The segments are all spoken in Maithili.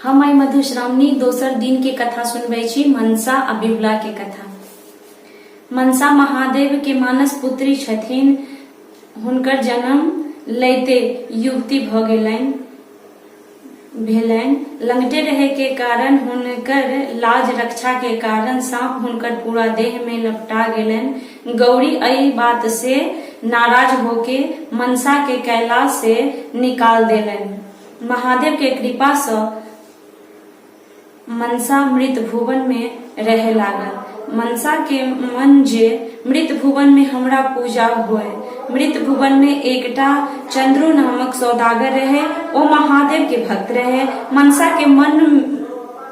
हम आइ मधुश्रावणी दोसर दिन के कथा सुनबै छी, मनसा आ बिहुला के कथा। मनसा महादेव के मानस पुत्री छथिन। हुनकर जन्म लैते युवती भऽ गेलनि भेलनि। लंगटे रहै के कारण, हुनकर लाज रक्षा के कारण सांप हुनकर पूरा देह में लपटा गेलनि। गौरी अइ बात से नाराज होके मनसा के कैलाश से निकाल देलनि। महादेव के कृपा सँ मनसा मृत भुवन में रहे लागल। मनसा के मन जे मृत भुवन में हमरा पूजा होय। मृत भुवन में एकटा चंद्रू नामक सौदागर रहे। ओ महादेव के भक्त रहे। मनसा के मन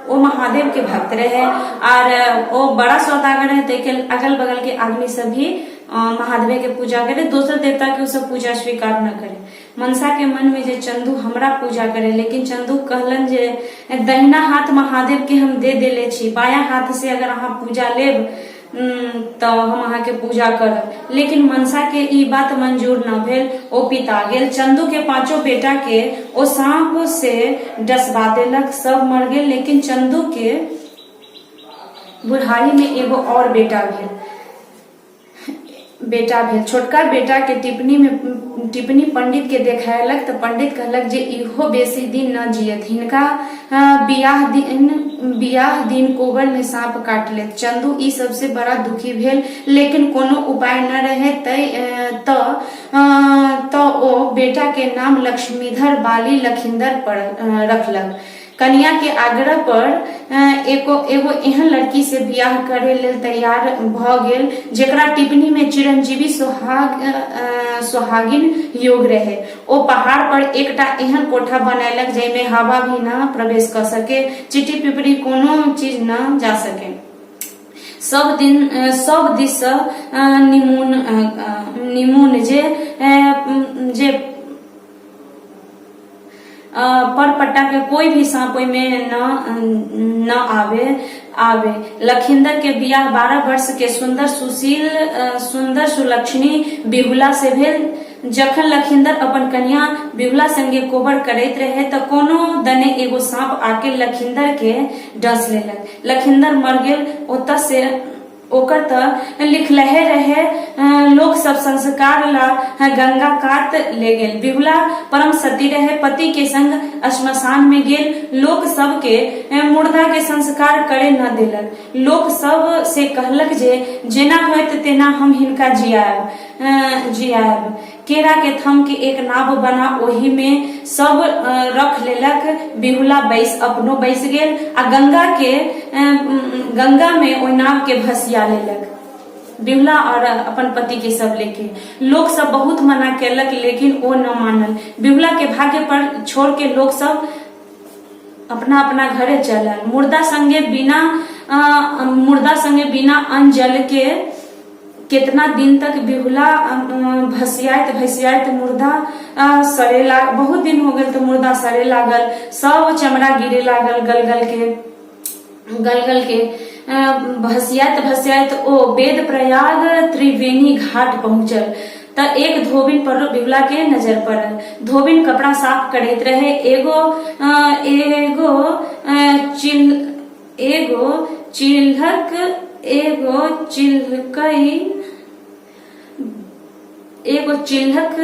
ओ महादेव के भक्त रहे आर ओ बड़ा सौदागर रहे, ताहि के अगल बगल के आदमी सब भी महादेव के पूजा करे, दोसर देवता के ओ सब पूजा स्वीकार न करे। मनसा के मन में जे चंदू हमरा पूजा करे, लेकिन चंदू कहलन जे दहिना हाथ महादेव के हम दे देले छी, बाया हाथ से अगर अहाँ पूजा लेब तऽ हम अहाँ के पूजा करब। लेकिन मनसा के ई बात मंजूर न भेल, ओ पिता गेल। चंदू के पांचों बेटा के ओ सांप से डसबा देलक, सब मर गेल। लेकिन चंदू के बुढ़ारी में एगो और बेटा भेल। छोटका बेटा के टिप्पणी में टिप्पणी पंडित के देखायलक तऽ पंडित कहलक जे इहो बेसी दिन न जियत, हिनका बियाह दिन कोबर में सांप काट लेत। चंदू ई सबसे बड़ा दुखी भेल, लेकिन कोनो उपाय न रहे। तऽ ओ बेटा के नाम लक्ष्मीधर बाली लखिंदर पर रखलक। कनिया के आग्रह पर एगो एगो एहन लड़की से बियाह करे लेल तैयार भऽ गेल जेकरा टिप्पणी में चिरंजीवी सोहागिन योग रहे। ओ पहाड़ पर एकटा एहन कोठा बनेलक जाहिमे हवा भी न प्रवेश कऽ सके, चीटी पिपरी कोनो चीज न जा सके। सब दिन सब दिस सँ निमून निमून जे जे पर पट्टा के कोई भी सांप ओहिमे न न आवे आवे। लखिंदर के बियाह 12 वर्ष के सुंदर सुशील सुंदर सुलक्षणी बिहुला से भेल। जखन लखिंदर अपन कन्या बिहुला संगे कोबर करैत रहे तऽ कोनो दने एगो सांप आके लखिंदर के डस लेलक। लखिंदर मर गेल। ओतऽ से ओकर तऽ लिखलहे रहे। लोक सब संस्कार ला गंगा कात ले गेल। बिहुला परम सती रहे। पति के संग श्मशान में गेल। लोक सब के मुर्दा के संस्कार करे न देलक। लोक सब से कहलक जे जेना होयत तेना हम हिनका जियायब। केरा के थम के एक नाव बना ओहि में सब रख लेलक। बिहुला बैस अपनो बैस गेल आ गंगा में ओहि नाव के भसिया लेलक बिहुला और अपन पति के सब लेके। लोक सब बहुत मना केलक, लेकिन ओ न मानल। बिहुला के भाग्य पर छोड़ के लोक सब अपना अपना घरे चलल। मुर्दा संगे बिना अन्न जल के कितना दिन तक बिहुला भसियाइत भसियाइत मुर्दा सड़े लाग बहुत दिन हो गेल तऽ मुर्दा सड़े लागल, सब चमड़ा गिरे लागल गल गल के गल गल के। भसियाइत भसियाइत ओ वेद प्रयाग त्रिवेणी घाट पहुंचल तऽ एक धोबिन पर बिहुला के नजर पड़ल। धोबिन कपड़ा साफ करैत रहे। एगो एगो चिल एगो चिल्हक एगो चिल्हकई एगो चिल्हक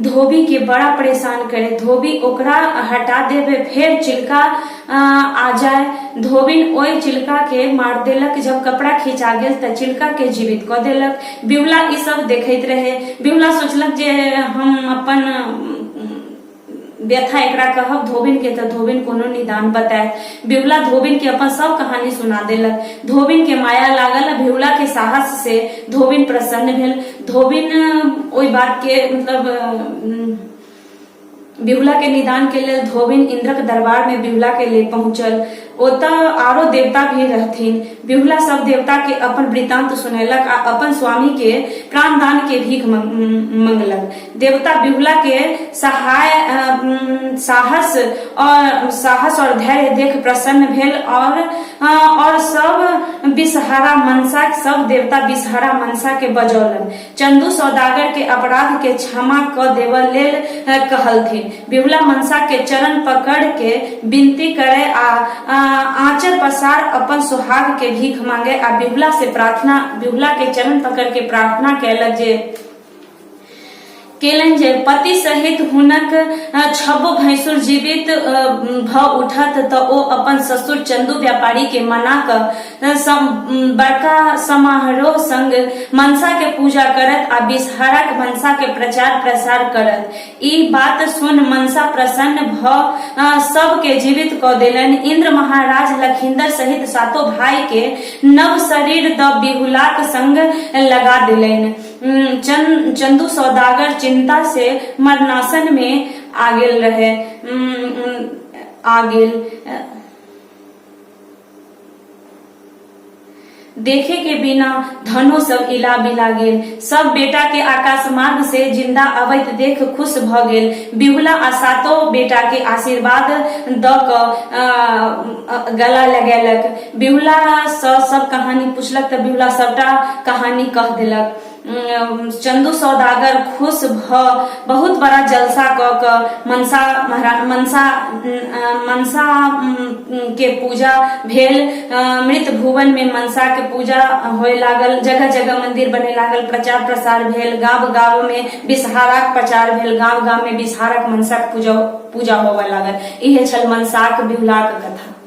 धोबी के बड़ा परेशान करे। धोबी ओकरा हटा देवे, फेर चिलका आ जाए। धोबिन ओहि चिलका के मार देलक। जब कपड़ा खींचा गेल तऽ चिलका के जीवित कऽ देलक। बिहुला ई सब देखैत रहे। बिहुला सोचलक जे हम अपन व्यथा एकरा कहब धोबिन के तऽ धोबिन कोनो निदान बतायत। बिहुला धोबिन के अपन सब कहानी सुना देलक। धोबिन के माया लागल आ बिहुला के साहस से धोबिन प्रसन्न भेल। धोबिन ओहि बात के मतलब बिहुला के निदान के लेल धोबिन इंद्रक दरबार में बिहुला के ले पहुंचल। ओतऽ आरो देवता भी रहथिन। बिहुला सब देवता के अपन वृतांत सुनेलक आ अपन स्वामी के प्राणदान के भीख मंगलक। देवता बिहुला के सहाय साहस और धैर्य देख प्रसन्न भेल और सब देवता विषहरा मनसा के बजौलन। चंदू सौदागर के अपराध के क्षमा क देबऽ लेल कहलथिन। बिहुला मनसा के चरण पकड़ के विनती करे आ आंचर पसार अपन सुहाग के भीख मांगे आ बिहुला से प्रार्थना, बिहुला के चरण पकड़ के प्रार्थना केलक जे केलनि जे पति सहित हुनक छबो भैंसुर जीवित भऽ उठत तऽ ओ अपन ससुर चंदू व्यापारी के मना कऽ बड़का समारोह संग मनसा के पूजा करत आ बिसहराक मनसा के प्रचार प्रसार करत। ई बात सुन मनसा प्रसन्न भऽ सब के जीवित कऽ देलनि। इंद्र महाराज लखिंदर सहित सातो भाई के नव शरीर दऽ बिहुलाक संग लगा देलनि। चंदू सौदागर चिंता से मरनासन में आ गेल रहे, आ गेल। देखे के बिना धनो सब इला बिला गेल। सब बेटा के आकाश मार्ग से जिंदा अबैत देख खुश भ गेल। बिहुला आ सातो बेटा के आशीर्वाद द क गला लगेलक। बिहुला स सब कहानी पुछलक त बिहुला सबटा कहानी कह देलक। चंदू सौदागर खुश भ बहुत बड़ा जलसा क क मनसा महाराज, मनसा, मनसा के पूजा भेल। मृत भुवन में मनसा के पूजा होए लागल। जगह जगह मंदिर बने लागल। प्रचार प्रसार भेल। गांव गांव में बिसहाराक प्रचार भेल। गांव गांव में बिसहाराक मनसा के पूजा होवे लागल। इहे छल मनसाक बिहुलाक कथा।